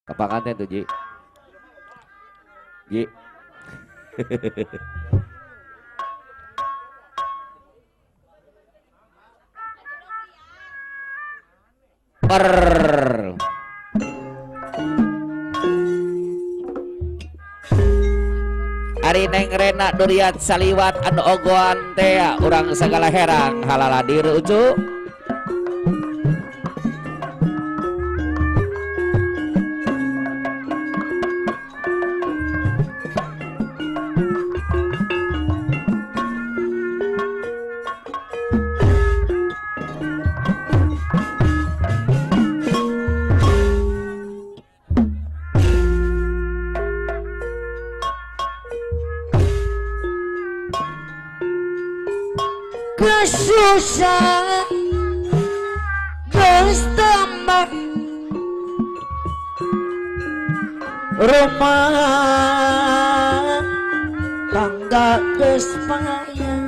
Kapangan teh tuh Ji. Ji. Per. Ari Neng Rena duriat saliwat anu ogoan teh urang sagala herang halaladir ucu. Kesusah geus tambah rumah tangga geus payah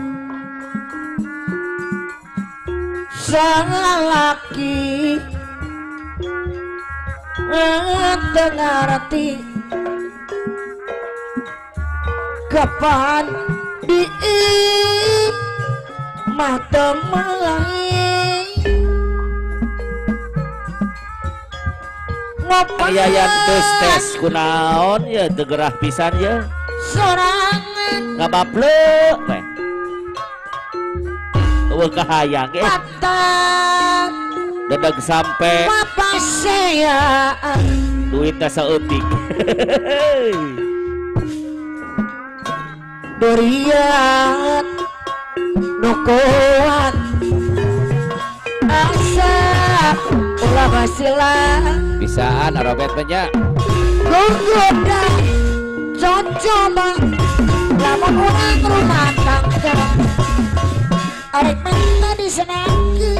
salaki teu ngarti kapan di mata melai Yayan tes tes kunaon ya tegerah pisan ya sorangan ngabaplek we eueuh kahayang ge dedeg sampe papaseaan duitna saeutik durian nu kuat asa ulah basila bisaan arobet banyak gugoda cocoba lamun urang rumah tangga arek mah disenangkeun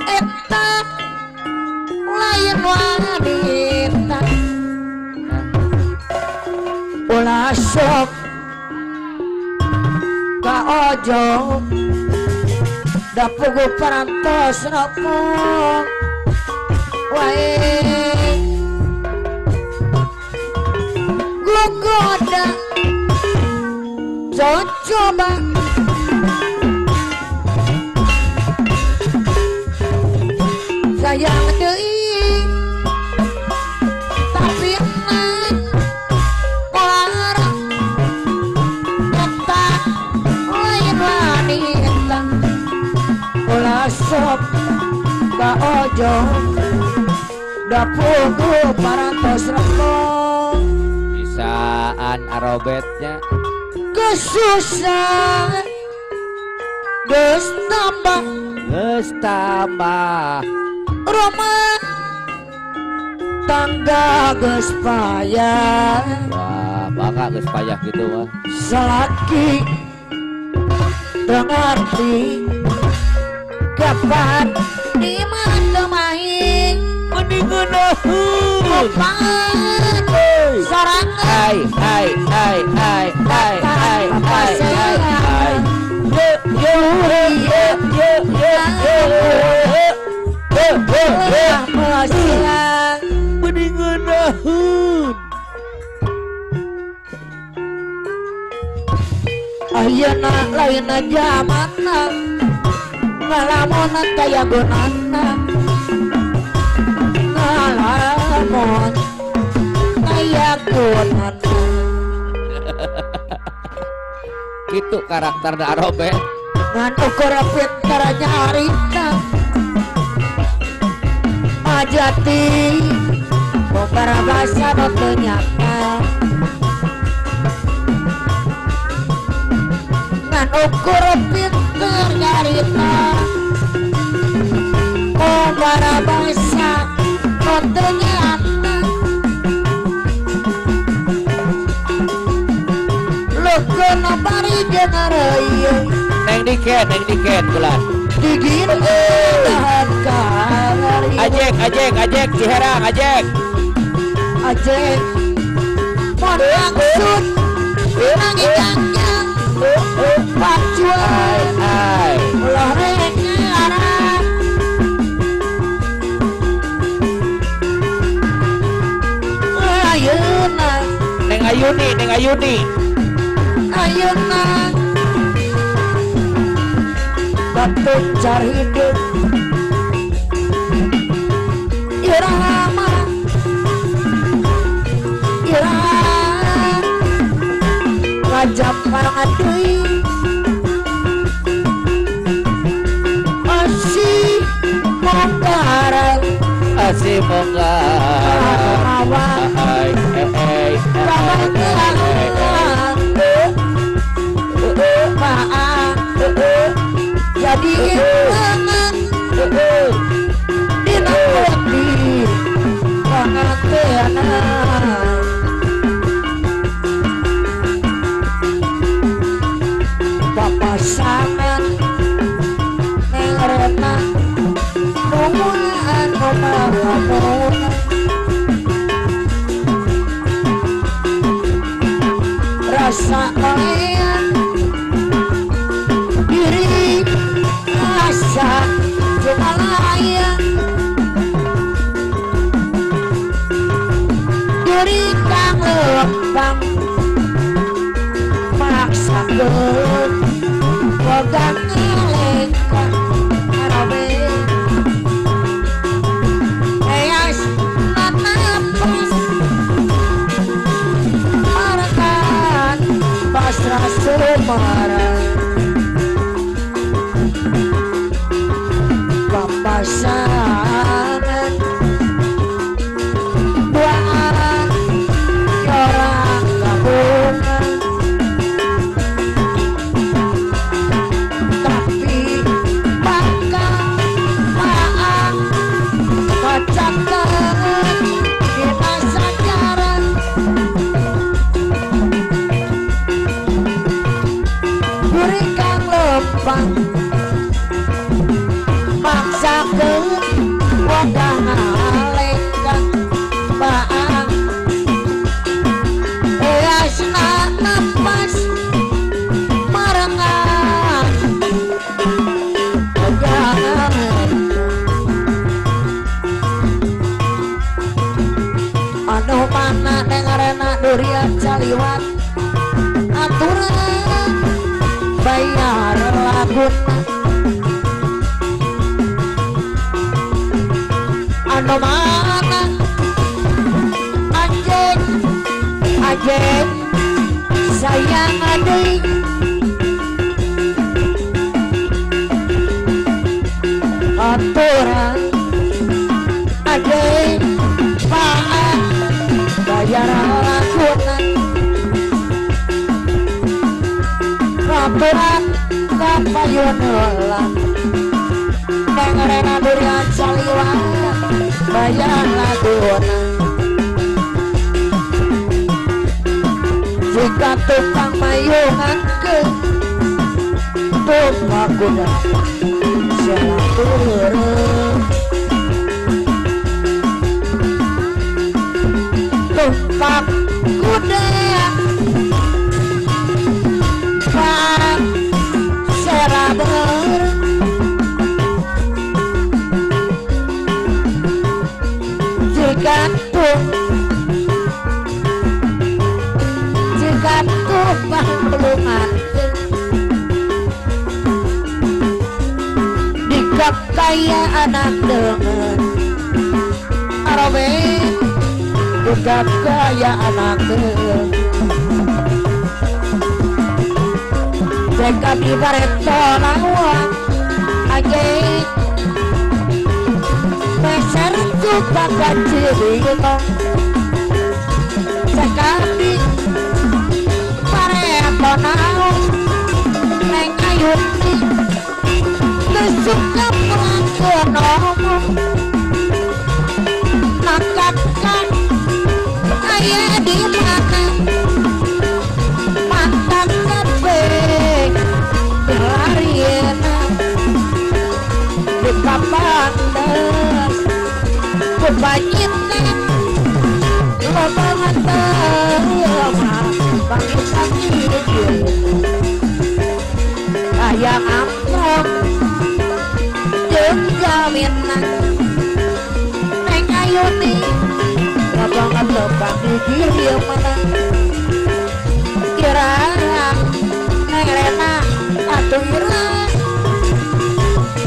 eta lain wanita ulah sok ka ojo da pugu parantos nepung wae gugoda cocoba sayang deui tapi enak ulah sok ka ojo da pugu parantos rempong bisaan arobetnya kesusah geus tambah geus tambah rumah tangga geus payah. Wah bangga geus payah gitu mah salaki teu ngarti kapan di mana main mending ngeunaheun sorangan ai ai ai ai ai ai ai ai ai ye ye ye ye ye ye ye mending ngeunaheun ayeuna lain jamanna ngalamun kaya gunana ngalamun kaya gunana gitu karakter da arobe ngan ukur pinter nyarita majati basa nu teu nyata ngan ukur pinter nyarita bara basa nu teu nyata leukeun bari jeung reuyeung neng diken bulan digin tahan kamari ajek ajek ajek Ciherang ajek ajek mun maksud nangitangnya pacuan ai ulah Ayuni, Neng Ayuni. Ayeuna batu cari hidup irama irama ngajak parang deui asih monggaran asih monggaran jadi lengan dina wedi pangateana papasangan neng rena nuhun anu maha rasa kalian diri rasa cuma layan diri kang lempang maksa geut boga ngalengkah arabe eas nanapas marakan pasrah sumarang pasangan duaan orang gabungan tapi bakal maaf pacakan dina sajaran berikan lempang maksakeun boga ngalengkah baang easna napas marengan boga anu mana dengarena durian caliwat aturan bayar laguna anu mana anjing anjing sayang deui aturan anjing paang bayar laguna aturan kapayun heula dengarena durian caliwat bayar laguna jika tukang mayungan ke tumpak kuda selaturun tumpak kuda pak seraber jika tumpah belungan dikakaya anak dengan arabe dikakaya anak dengan jika dibareto lawang anjing meser suka kacirito sekali pareto naung neng ayuni kesuka pelakon omong nakatkan ayah di mana mata kebek berlarian di papandes kebanyitan lobangan terima bangkit hayang amprok jeung jaminan neng ayuni lobangan lobang di diri mana.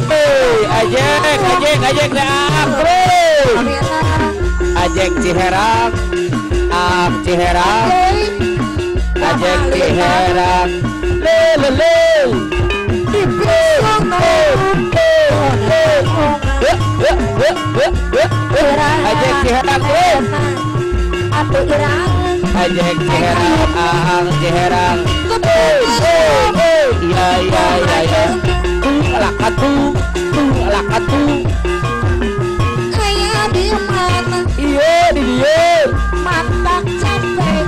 Hei, ajek, ajek, ajek, ajek Ciherang, ah Ciherang, ajek Ciherang, le le le, ajek Ciherang, ajek Ciherang, ah Ciherang, iya iya iya iya, lakatu, lakatu. Aya di mana? Iya di dia. Mantap capek.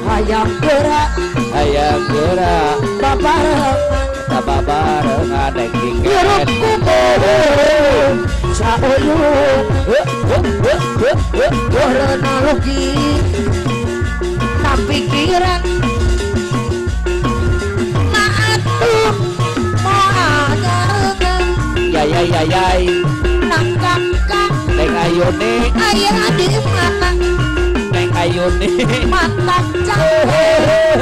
Hayang gerak, hayang gerak, babarengan, babarengan, hirup kumpul, sauyun, kronologi, na pikiran, na atuh, moal nyarengan, ya ya ya ya, na kakak, neng ayune, aya di mana? Ayune mantap capek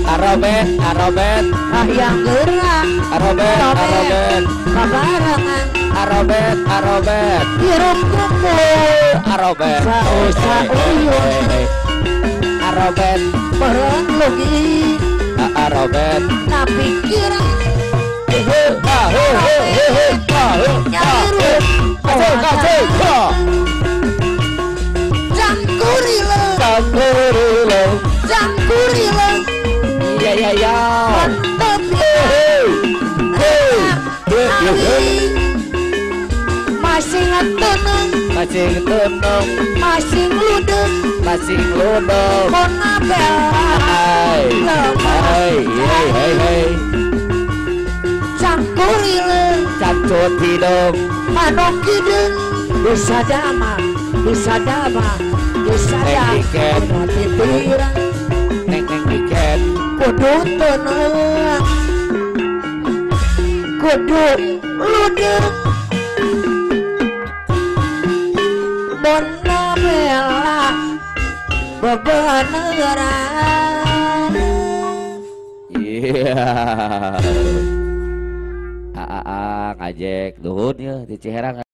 Arobet, arobet, hayang gerak, arobet, arobet, babarengan, arobet, arobet, hirup kumpul, arobet, sauyun. Arobet, perenlugi, arobet, na pikiran, cangkurileng, cangkurileng, cangkurileng, ya ya ya, mantep ya, masih ngeteneng, masih ngeteneng, masih ngeludeng, masih ngeludeng, monabel, hai, hai, hei, hei, hei, cangkurileng, cangcut hidung, manok hidung, bisa dama, bisa dama, bisa dama, titiran, neng neng diket, kudu tenang, kudu ludeng. Bonabella bebeneran. Iya. Ngajek nuhun ya di Ciherang.